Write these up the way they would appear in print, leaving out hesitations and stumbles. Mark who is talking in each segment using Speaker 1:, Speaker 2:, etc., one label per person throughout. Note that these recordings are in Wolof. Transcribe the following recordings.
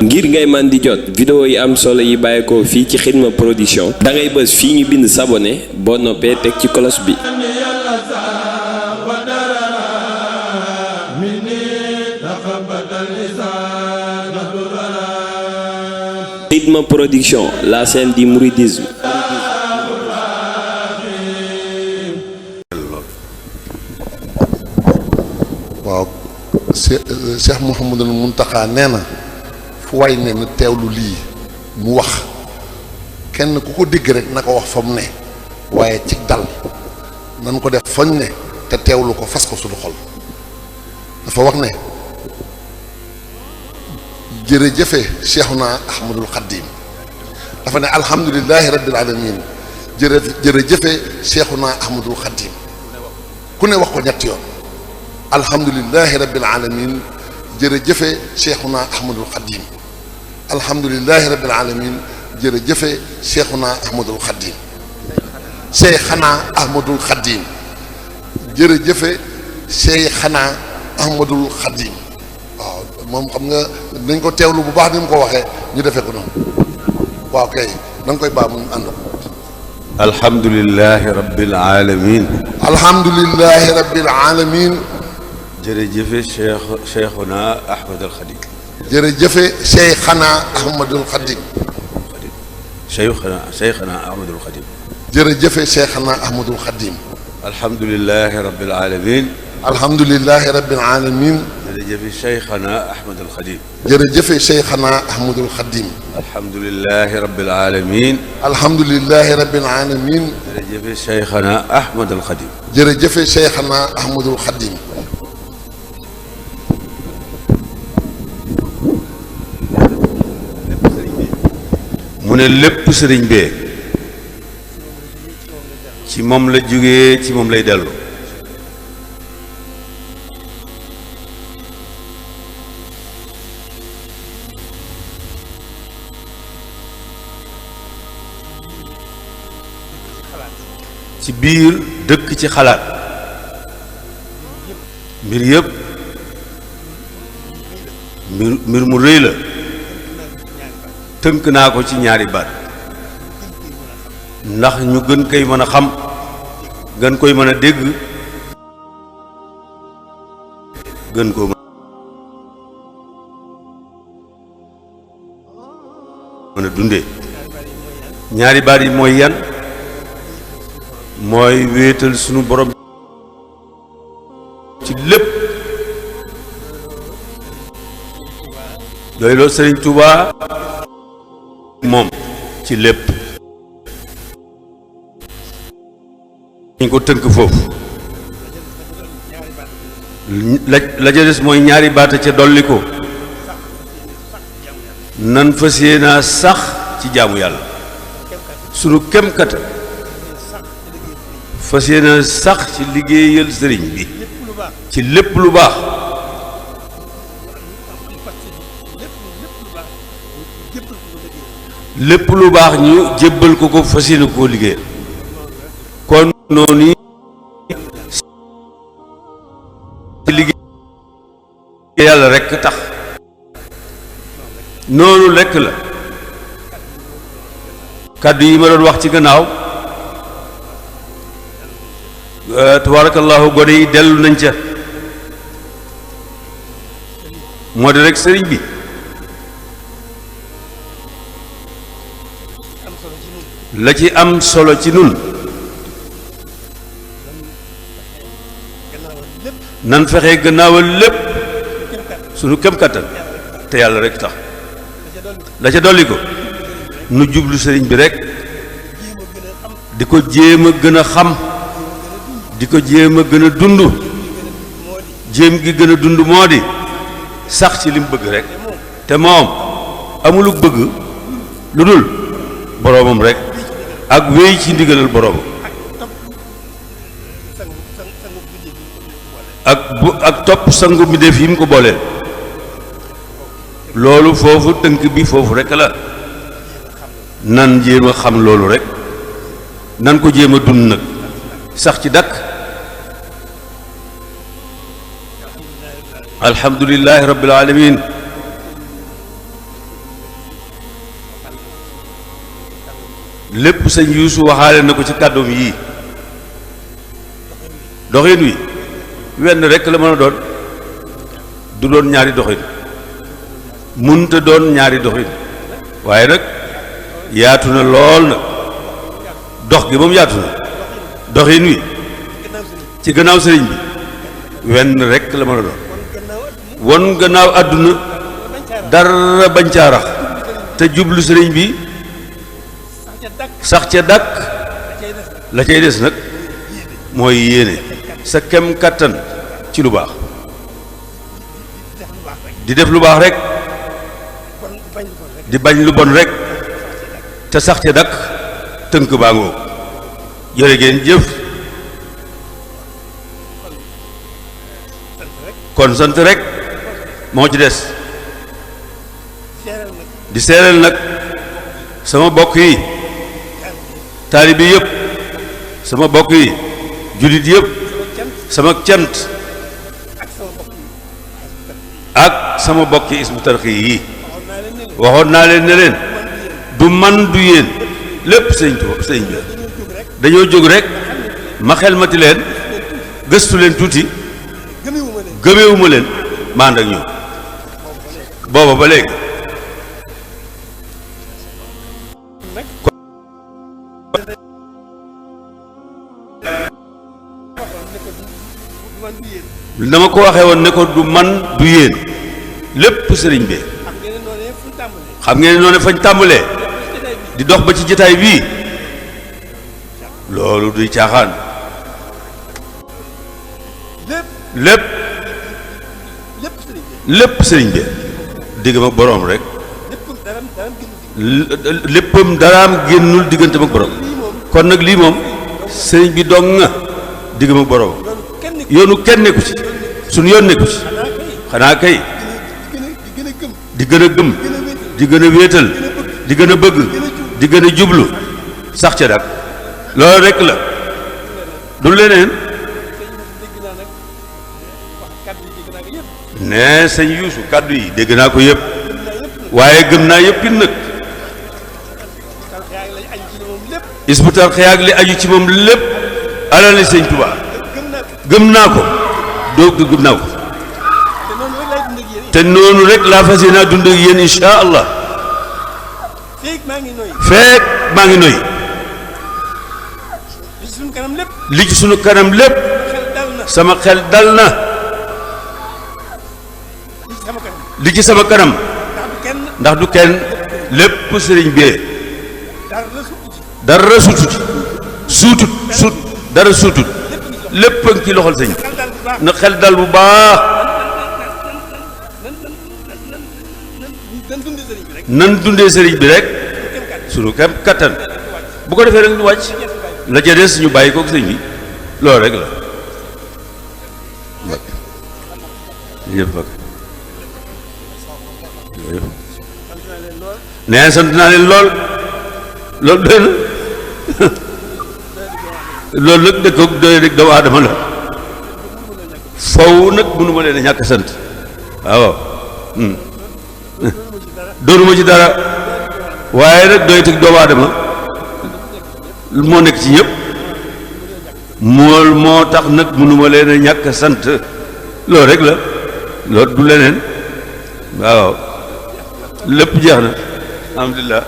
Speaker 1: ngir ngay man di jot vidéo yi am solo yi bàyyeekoo fii ci Xidma Production da ngay bës fii ñu bind s'abonner boo noppee teg ci cloche bi. Xidma Production, la scène du mouridisme.
Speaker 2: waaw Cheikh Mouhamadul Mountakha nee na fu waay ne na teewlu lii mu wax kenn ku ko dégg rek na ko wax fa mu ne waaye ci dal nan ko def fañ ne te teewlu ko fas ko suñu xol dafa wax ne jërëjëfe Cheikhuna Ahmadul Khadim dafa ne alhamdulillahi rabbil alamin jërëjëfe Cheikhuna Ahmadul Khadim ku ne wax ko ñetti yoon alhamdulillahi rabbil alamin jërëjëfe Cheikhuna Ahmadul Khadim alhamdulillahi rabbil alamin jërëjëfe Cheikhuna Ahmadul Khadim Cheikhana Ahmadul Khadim jërëjëfe Cheikhana Ahmadul Khadim waaw moom xam nga dañ ko teewlu bu baax ni mu ko waxee ñu defee ko noonu waaw kay da nga koy baax mu ànd
Speaker 3: alhamdulillahi rabbil alamin
Speaker 2: alhamdulillahi rabbil alamin
Speaker 3: jërëjëfe Cheikhuna Ahmadul Khadim
Speaker 2: jërëjëfe Cheikhana Ahmadul Khadim
Speaker 3: Cheikhana Ahmadul Khadim
Speaker 2: jërëjëfe Cheikhana Ahmadul Khadim
Speaker 3: alhamdulillahi rabbil alamin
Speaker 2: alhamdulillahi rabbil alamin
Speaker 3: jërëjëfe Cheikhana Ahmadul Khadim
Speaker 2: jërëjëfe Cheikhana Ahmadul Khadim
Speaker 3: alhamdulillahi rabbil alamin
Speaker 2: alhamdulillahi rabbil alamin
Speaker 3: jërëjëfe Cheikhana Ahmadul Khadim
Speaker 2: jërëjëfe Cheikhana Ahmadul Khadim
Speaker 3: mu ne lépp sëriñ bee ci moom la jógee ci moom lay dellu ci biir dëkk ci xalaat mbir yëpp mbir mu rëy la tënk naa ko ci ñaari baat ndax ñu gën koy mën a xam gën koy mën a dégg gën koo mën a dundee ñaari baat yi mooy yan mooy wéetal sunu borom ci lépp doyloo Sëriñ Tuubaa moom ci lépp ñu ko tënk foofu la ca des mooy ñaari baata ca dolli ko nan fas yéenaa sax ci jaamu yàlla sunu kem kata fas yéenaa sax ci liggéeyal sëriñ bi ci lépp lu baax lépp lu baax ñu jébbal ko ko fas yéene koo liggéeyal kon noonu ci liggéey yàlla rekk tax noonu rekk la kàddu yi ma doon wax ci gannaaw tabarakallahu gone yi dellu nañ ca moo di rekk sëriñ bi la ci am solo ci nun nan fexe gannaawal lépp sunu kem kattan te yàlla rek tax la ca dolli ko nu jublu sëriñ bi rek di ko jéem a gën a xam di ko jéem a gën a dund jéem gi gën a dund moo di sax ci lim bëgg rek te moom amulu bëgg lu dul boroomam rek ak wéy ci ndigalal boroomam ak topp sangu bi def yi mu ko booleel loolu foofu tënk bi foofu rek la nan jéem a xam loolu rek nan ko jéem a dund nag sax ci dakk alhamdulillahi rabbil alamin lépp sëñ Yuusu waxaale na ko ci kàddoom yii doxin wi wenn rekk la mën a doon du doon ñaari doxin munta doon ñaari doxin waaye nag yaatu na lool na dox gi moom yaatu na doxin wi ci gannaaw sëriñ bi wenn rekk la mën a doon won gannaaw àdduna dara bañ caa rax te jublu sëriñ bi sax ca dàkk la cay des nag mooy yéene sa kem kàttan ci lu baax di def lu baax rek di bañ lu bon rek te sax ca dàkk tënk baa ngoo jërë ngeen jëf kon sant rek moo ci des di seeral nag sama bokk yi taalibe yëpp sama bokk yi jullit yëpp sama cant ak sama bokki Hizbut Tarqiyyah yi waxoon naa leen ne leen du man du yéen lépp sëñ bi dañoo jóg rek ma xelmati leen gëstu leen tuuti gëmewuma leen ma ànd ak ñoom booba ba léegi dama ko waxee woon ne ko du man du yéen lépp sëriñ bi xam ngeen ne noonu fañ tàmbalee di dox ba ci jotaay bii loolu duy caaxaan lépp sëriñ bi digg ma boroom rek léppam daraam génnul diggante ak boroom kon nag lii moom sëriñ bi dong nga digg ma boroom yoonu kenn nekku ci suñu yoon nekku ci xanaa kay di gën a gëm di gën a wéetal di gën a bëgg di gën a jublu sax ca dak loolu rekk la du leneen ne sëñ Yuusu kàddu yi dégg naa ko yëpp waaye gëm naa yëpp it nag Hizbut Tarqiyyah ak li aju ci moom lépp alal sëñ Tuubaa gëm naa ko doog gëm naa ko te noonu rek laa fas yéene dund ak yéen insha allah feek maa ngi noy li ci sunu kanam lépp sama xel dal na li ci sama kanam ndax du kenn lépp sëriñ bi dara suutut dara suutut lépp a ngi ci loxol sëñ na xel dal bu baax nan dundee sëriñ bi rek sunu kem kattan bu ko defee rek ñu wàcc la ca des ñu bàyyi kook sëñ bi loolu rek la ñëpp ak nee sant naa leen lool loolu doy na loolu nag dëkk doy rek doomu aadama la faw nag mënuma leen a ñàkk sant waaw doonuma ci dara waaye nag doy teg doomu aadama moo nekk ci ñëpp moo tax nag mënuma leen a ñàkk sant loolu rek la loolu du leneen waaw lépp jeex na alhamdulilah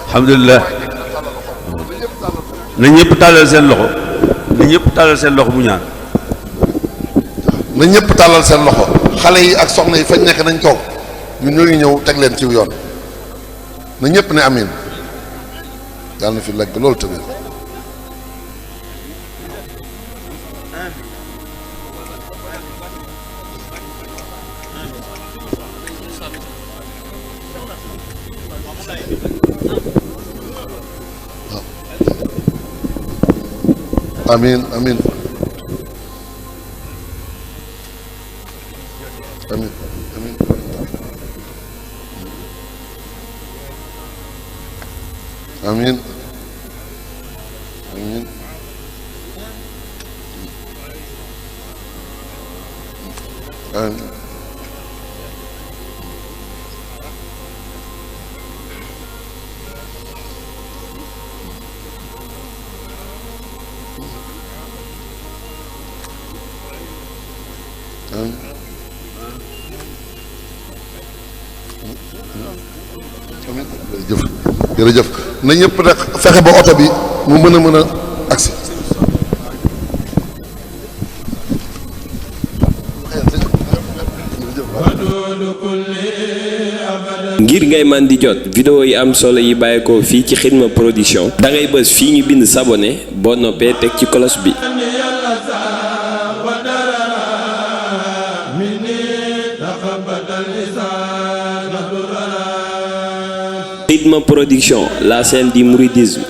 Speaker 3: alhamdulilah na ñëpp tàllal seen loxo na ñëpp tàllal seen loxo mu ñaan
Speaker 2: na ñëpp tàllal seen loxo xale yi ak soxna yi fañ nekk nañ toog ñun ñoo ngi ñëw teg leen ci yoon na ñëpp ne amin yàlla na fi lekk loolu tamit amin amin amin amin amin amin amin jërëjëf jërëjëf na ñëpp nag fexe ba oto bi mu mën a agsi
Speaker 1: ngir ngay man di jot vidéo yi am solo yi bàyyeekoo fii ci Xidma Production da ngay bës fii ñu bind s'abonner boo noppee teg ci cloche bi. Xidma Production, la scène du mouridisme.